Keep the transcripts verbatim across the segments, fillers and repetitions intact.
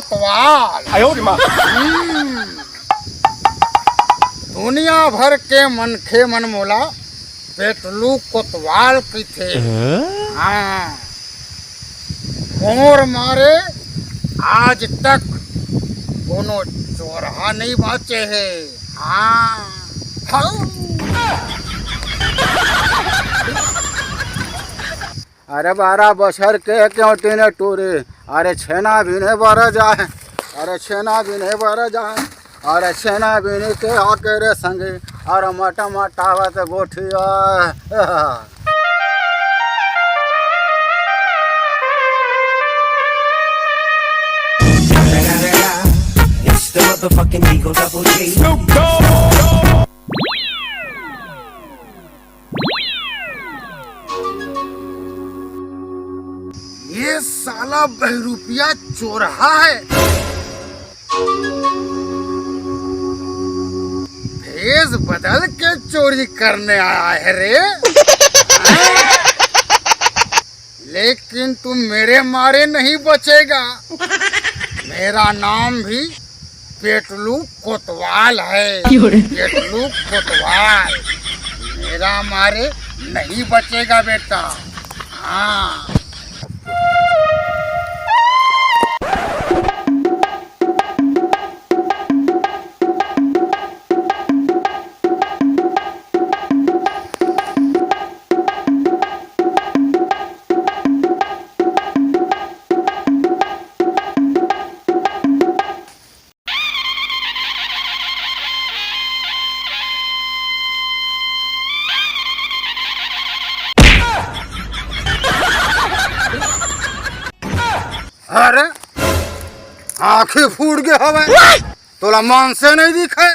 कोतवाल। आयो रे माँ। हम्म। दुनिया भर के मनखे मन मोला पेटलू कोतवाल कहिथे। हाँ। मोर मारे आज तक कोनो चोरहा नहीं बाँचे हे। हाँ। हाँ। अरे बारह बछर के क्यों टीने टूरी, अरे छेना बीने बर जाए, अरे छेना बीने बर जाए, अरे छेना बीने के आके रे संगी, अरे मटा मटावत गोठिया। It's the motherfucking Eagle Double G. ये साला बहरूपिया चोरहा है, भेष बदल के चोरी करने आया है रे। लेकिन तू मेरे मारे नहीं बचेगा। मेरा नाम भी पेटलू कोतवाल है। क्यों रे? पेटलू कोतवाल मेरा मारे नहीं बचेगा बेटा। हाँ। अरे, आँखी फूट गे हवय, तोला मन से नहीं दिखे,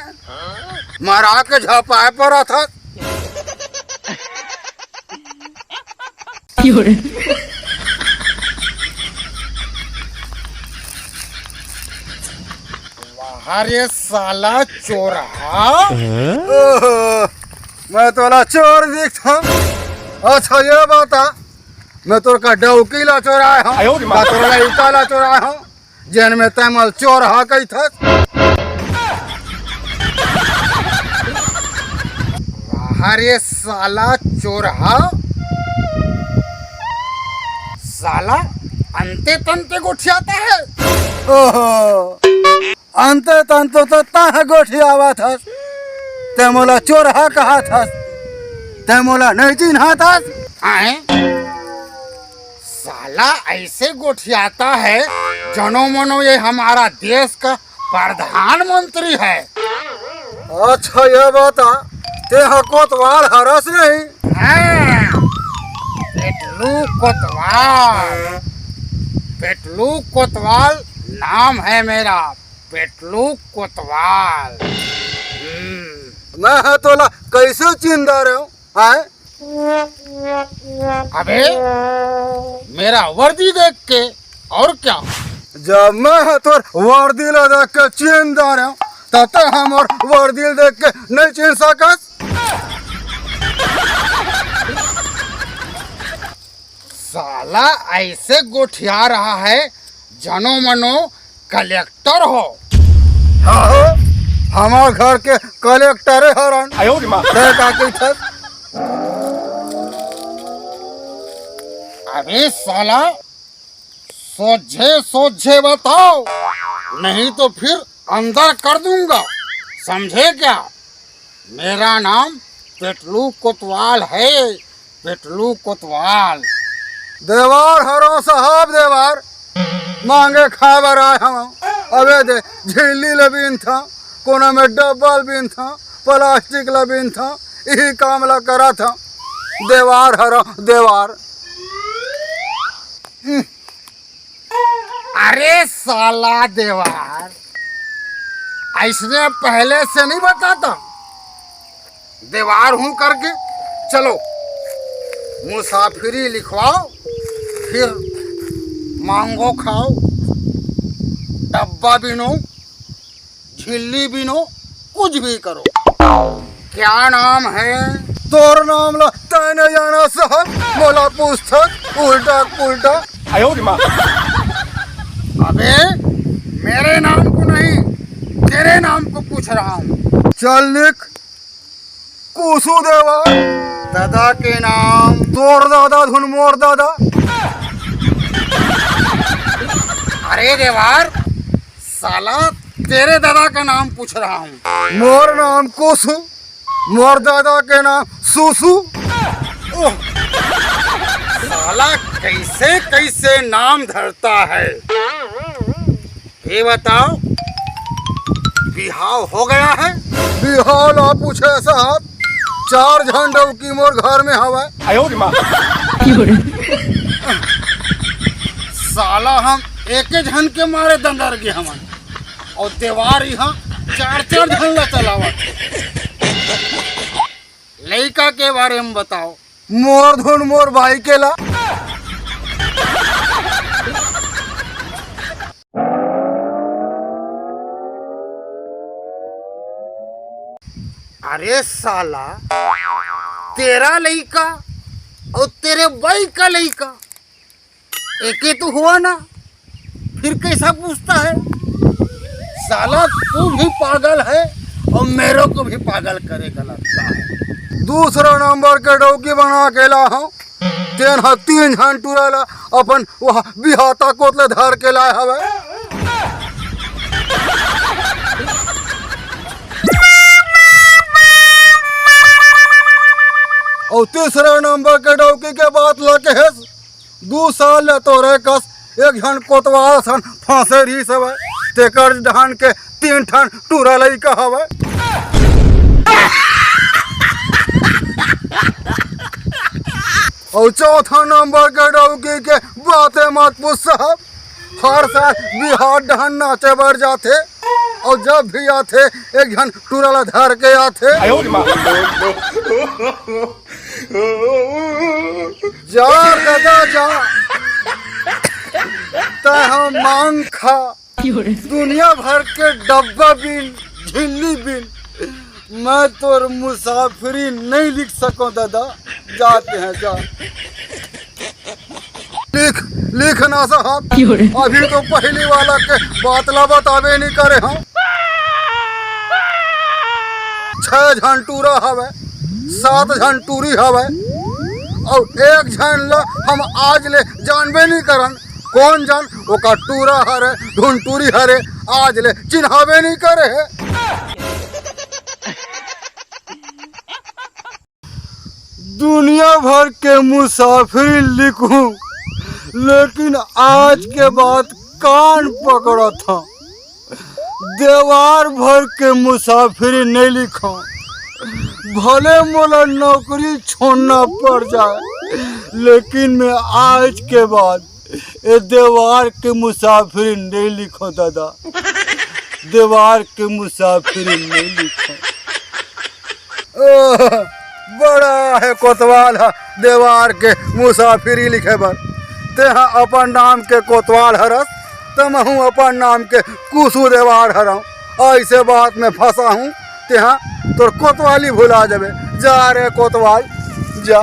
मरा के झपाए परत हस। वाह रे साला चोरहा। ओहो, मैं तोला चोर दिखथंव। अच्छा ये बता, मैं तोर का डौकी ला चोराए हंव, आयो रे माँ। का तोर लइका ला चोराए हंव, जेन में तैं मोला चोरहा कहिथस। वाह रे साला चोरहा, साला अंते तंते गोठियाता है। ओहो, अंते तंते तो तैं गोठियावत हस, तैं मोला चोरहा कहत हस, तैं मोला नहीं चिन्हत हस। आए? साला ऐसे गोठियाता है, जनो मनो ये हमारा देश का प्रधानमंत्री है। अच्छा, ये बता, तैं ह कोतवाल हरस नहीं? हाँ, पेटलू कोतवाल, पेटलू कोतवाल नाम है मेरा, पेटलू कोतवाल। हम्म। मैं ह तोला कैसे चिन्ह डारेंव, हैं? अबे, मेरा वर्दी देख के, और क्या? जब मैं ह तोर वर्दी ला देख के चिन्ह डारेंव, त तैं ह मोर वर्दी ला देख के नहीं चिन्ह सकस? साला ऐसे गोठिया रहा है, जनो मनो कलेक्टर हो। हाँ हो, हमार घर के कलेक्टर हरन। आयो रे माँ। तैं का कहिथस? अबे साला, सोझे सोझे बताओ, नहीं तो फिर अंदर कर दूंगा, समझे क्या? मेरा नाम पेटलू कोतवाल है, पेटलू कोतवाल। देवार हरंव साहब, देवार। मांगे खाए बर आए हंव। अबे दे, झिल्ली ल बीनथंव, कोनो में डब्बा ल बीनथंव, प्लास्टिक ल बीनथंव, इही काम ल करत हंव। देवार हरंव, देवार। अरे साला देवार, ऐसने पहले से नहीं बताता? देवार हूँ करके। चलो, मुसाफिरी लिखवाओ, फिर मांगो खाओ, डब्बा बीनो, झिल्ली बीनो, कुछ भी करो। क्या नाम है? तोर नाम ला तैं नहीं जानस साहब, मोला पूछथस उल्टा पुल्टा। आयो रे माँ। अबे, मेरे नाम को नहीं, तेरे नाम को पूछ रहा हूँ। चल लिख, कुसु देवा। दादा के नाम। तोर दादा धुन मोर दादा। अरे देवार, साला, तेरे दादा का नाम पूछ रहा हूँ। मोर नाम कुसु, मोर दादा के नाम सुसु। ओह, साला कैसे कैसे नाम धरता है। ये बताओ, बिहाव हो गया है? बिहाव ला पूछे साहब, चार झन डौकी मोर घर में हवय। साला हम एके झन के मारे दंदर गे हवन, अउ देवार इहाँ चार चार झन ला चलावत। लइका के बारे में बताओ। मोर धुन मोर भाई के ला। अरे साला, तेरा लइका अउ तेरे बाई का लइका एके तो हुआ ना, फिर कैसा पूछता है? साला तू भी पागल है और मेरे को भी पागल करेगा लगता है। दूसरा नंबर के डौकी बना के ला हूँ, तेन ह तीन झन टूरा ला अपन वह बिहाता कोत ले धर के लाए हवे। और तीसरा नंबर के डौकी के बात ला कहेस, दू साल ले तोरे कस एक झन कोतवाल सन फंसे रहिस हवय, तेकर डहन के तीन ठन टूरा लइका हवय। अउ चौथा नंबर के डौकी के बाते मत पूछ साहब, हर साल बिहार डहन नाचे बर जाथे, अउ जब भी आथे एक झन टूरा ला धर के आथे। जा दादा जा, तैं ह मांग खा, दुनिया भर के डब्बा बिन, झिल्ली बिन, मैं तोर मुसाफिरी नहीं लिख सको दादा। जाते हैं, जा। लिख, लिख ना साहब, अभी तो पहली वाला के बात ला बताबे नहीं करे हम। छह झन टूरा हवे, सात झन टूरी हवे, अउ एक झन ला हम आज ले जानबे नहीं करन। कौन जान ओका टूरा हरे, धुन टूरी हरे, आज ले चिन्हाबे नहीं करे हे। दुनिया भर के मुसाफिरी लिखूं, लेकिन आज के बाद कान पकड़त हंव। देवार भर के मुसाफिरी नहीं लिखंव। भले मोला नौकरी छोड़ना पड़ जाए, लेकिन मैं आज के बाद ए देवार के मुसाफिरी नहीं लिखंव दादा। देवार के मुसाफिरी नहीं लिखंव। ओह, बड़ा हे कोतवाल ह देवार के मुसाफिरी लिखे बर। तेहा अपन नाम के कोतवाल हरस, त महूं अपन नाम के कुसु देवार हरंव। अइसे बात में फंसा हूं, तेहा तोर कोतवाली भुला जाबे। जा रे कोतवाल, जा।